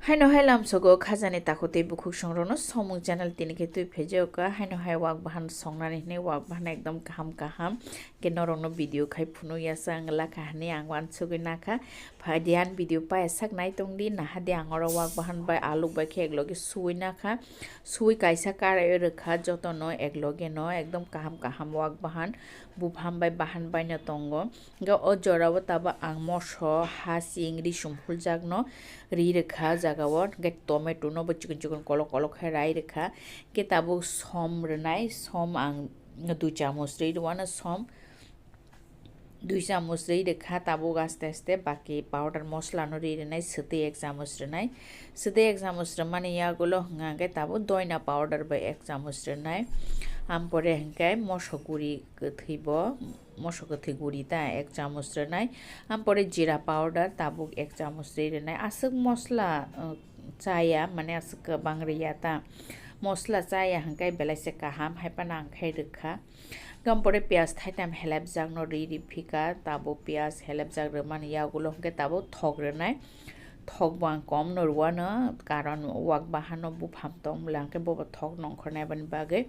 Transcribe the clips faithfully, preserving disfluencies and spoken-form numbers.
Haino hai lamsogo khajani takhuk tei bukhuk songrokno Somung channel tini khe twi phaijago ka. Haino hai wak bahan songnani hinwi wak bahan ekdom kaham kaham. Khe norokno video khai phunukya sa ang lakha hinwi ang uansugwi nakha. Phaidi ang video paiya sak nai tongdi, nahadi ang oro wak bahan bai aluk bai khe eklogi suwi nakha. Suwi kaisa karai rwkha, jotono eklogi no ekdom kaham kaham wak bahan buphang bai bahan bai no tongo. Hwnkhe o jora o tabuk ang moso, hasing, risum phuljak no ri rwkha o jaga o, hwnkhe tomato no bo chikon chikon kolok kolok khe rai rwkha, hwnkhe tabuk som rwnai, som ang dui chamoch ri rwano, som dui chamoch ri rwkha, tabuk aste aste baki powder mosla no ri rwnai, swtwi ek chamoch rwnai, swtwi ek chamoch rwmani yagulo hwnkha hwnkhe tabuk doina powder bai ek chamoch rwnai, ampore hwnkhe moso guri kwthwi bo. Moso kwthwi guri ta ek chamoch rwnai, ampore jira powder tabuk ek chamoch ri rwnai, aswk mosla, uh, chaya, mane aswk kwbang rwya ta, mosla chaya hwnkhe belai se kaham, hai phano ang khai rwkha. Ampore piyaj thaitam helapjak no ri ri phika, tabuk piyaj helapjak rwmani yagulo hwnkhe tabuk thok rwnai. Thok bo ang kom no rwano, karon wak bahan no buphang tong bwla hwnkhe bobo thok nongkhornai, aboni bagwi.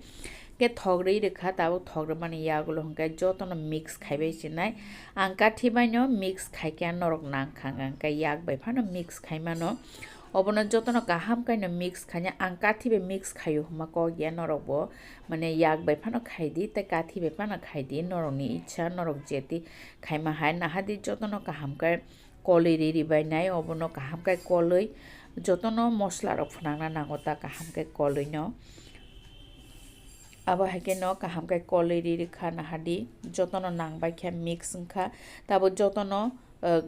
Hwnkhe thok ri rwkha, tabuk thok rwmani yagulo hwnkhe jotono mix khaibai sinai. Ang kathi bai no mix khaikhe norok nangkha hwnkhe yak bai phano mix khaimano. Obono jotono kaham khe no mix khaina, ang kathi bai mix khaio hwnma kok ya norok bo, mane yak bai phano khaidi tei kathi bai phano khaidi, norokni ichha norok jeti khaima hai. Nahadi jotono kaham khe kolwi ri ri bai nai, obono kaham khe kolwi jotono mosla rok phnangna nango ta kaham khe kolwi no. Abo hai khe no kaham khe kolwi ri ri kha, nahadi jotono nang bai khe mix wng kha, tabuk jotono, uh,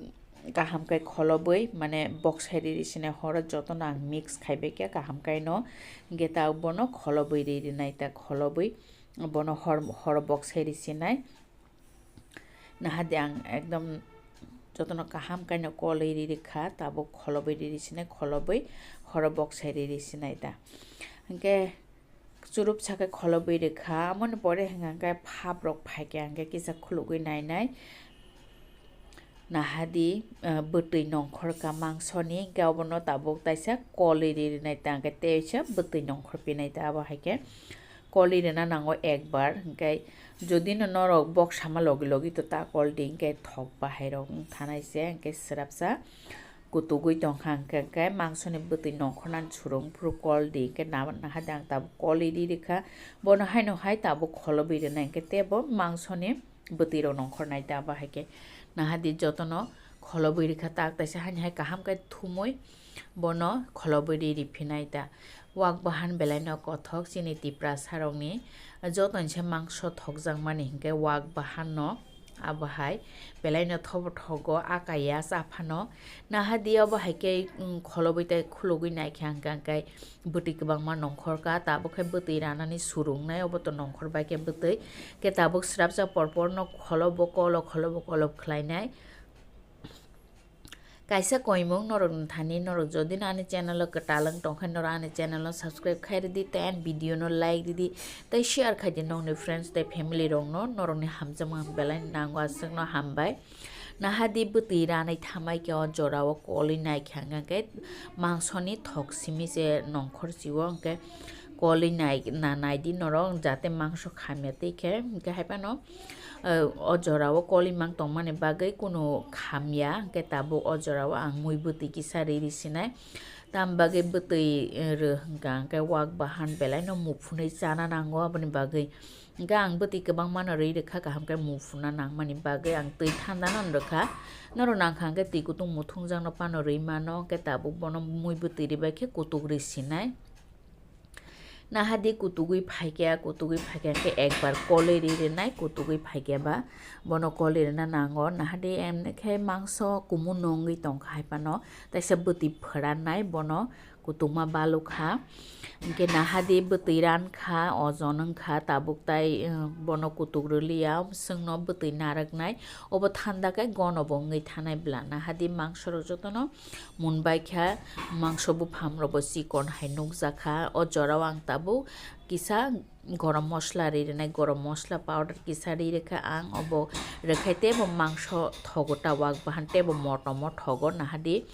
kaham khe kholobwi mane boksai ri ri sinai horo jotono ang mix khai bai khe kaham khe no, hwnkhe ta bono kholobwi ri ri nai ta kholobwi bono hor horo boksai ri sinai. Nahadi ang ekdom jotono kaham khe no kolwi ri ri kha, tabuk kholobwi ri ri sinai, kholobwi horo boksai ri ri sinai ta. Hwnkhe churupsa khe kholobwi rwkha, amoni pore hwnkha khe phap rok phaikha hwnkhe kisa khulugwi nainai. Nahadi, eh, bwtwi nongkhor kha mangsoni, hwnkhe obono tabuk taisa kolwi ri rinai ta, hwnkhe teisa bwtwi nongkhor pinai ta, abo hai khe kolwi rwna nango ekbar, hwnkhe jodi no norok bok sama logi logi to ta kol di, hwnkhe thok bahai rok wng thanai se, hwnkhe swrapsa kutugwi tongkha, hwnkhe, hwnkhe mangsoni bwtwi nongkhornani surung phuru kol di, hwnkhe na-, nahadi ang tabuk kolwi ri rikha, bono haino hai tabuk kholobwi rwnai, hwnkhe tei bo mangsoni bwtwi rok nongkhornai ta, abo hai khe nahadi jotono kholobwi rikha, tak taisa haini hai kaham khe thumui bono kholobwi ri riphinai ta. Wak bahan belai no kothok chini Tiprasa rokni, jotono se mangso thokjakmani hwnkhe wak bahan no. Abo hai belai no thobo thogo, aka ya cha phano. Nahadi obo hai khe, mm, kholobwi tei khulugwi naikha hwnkha hwnkhe bwtwi kwbangma nongkhor kha, tabuk khe bwtwi ranani surungnai, obo to nongkhor bai khe bwtwi. Khe tabuk swrapsa por por no kholobo kolo, kholobo kolo khlainai. Kaisa koimung norokni thani, norok jodi no ani channel o kwtal wng tongkha, norok ani channel no subscribe khai rwdi, tei ani video no like rwdi, tei share khai di nokni friends tei family rok no, norokni hamjakma belai nango, aswk no hambai. Nahadi bwtwi ranai thamai khe o jora o kolwi naikha hwnkhe mangsoni thok simi se nongkhor chio, hwnkhe kolwi nai, na, naidi norok jate mangso khamya tei khe, hwnkhe hai phano, eh, o jora o kolwi mang tongmani bagwi kunu khamya, hwnkhe tabuk o jora o ang mui bwtwi kisa ri ri sinai. Tam bagwi bwtwi, eh, rw hwnkha hwnkhe wak bahan belai no muphunwi chana nango, aboni bagwi hwnkhe ang bwtwi kwbangma no rwi rwkha, kaham khe muphunna nangmani bagwi ang twi thanda no rwkha. Norok nangkha hwnkhe twi kutung muthungjakno phano rwi mano, hwnkhe tabuk bono mui bwtwi rwbai khe kutuk rwi sinai. Nahadi kutugwi phaikha, kutugwi phaikha khe ekbar kolwi ri rinai, kutugwi phaikha ba bono kolwi rina nango. Nahadi emni khe mangso kumun no wngwi tongkha hai phano, taisa bwtwi phwrannai bono kutukma balukha. Hwnkhe nahadi bwtwi rankha, ojon wngkha, tabuk tai, eh, bono kutuk rwliya, bwswkno bwtwi narwknai. Obo thanda khe gono bo wngwi thanai bwla. Nahadi mangsorok jotono munbai kha, mangso buphang rokbo chikon hai nukjakha. O jorao ang tabuk kisa gorom mosla ri rwnai, gorom mosla powder kisa ri rwkha ang, obo rwkhai tei bo mangso thogo ta wak bahan tei bo motomo thogo nahadi.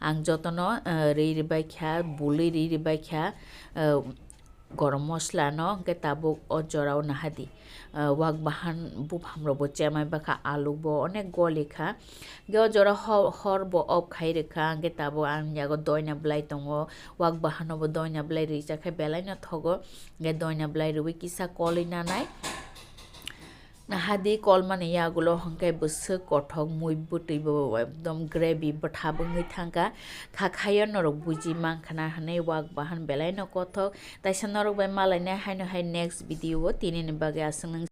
Ang jotono, eh, ri rwbai kha, bului ri rwbai kha, eh, gorom mosla no, hwnkhe tabuk o jorao nahadi. Eh, wak bahan buphang rokbo chemai bakha, alu bo onek goli kha. Hwnkhe o jora ho-, hor bo off khai rwkha, hwnkhe tabuk ang yago doina bwlai tongo, wak bahan no bo doina bwlai rijak khe belai no thogo. Hwnkhe doina bwlai rwui kisa kolwi nanai. Nahadi kolmani yagulo hwnkhe bwswk kothok mui bwtwi bo ekdom gravy bwthap wngwi thangkha. Kha khaio norok buji mankha na hwnwi wak bahan belai no kothok. Taisa norok bai malainai haino hai next video o tinini bagwi aswk nang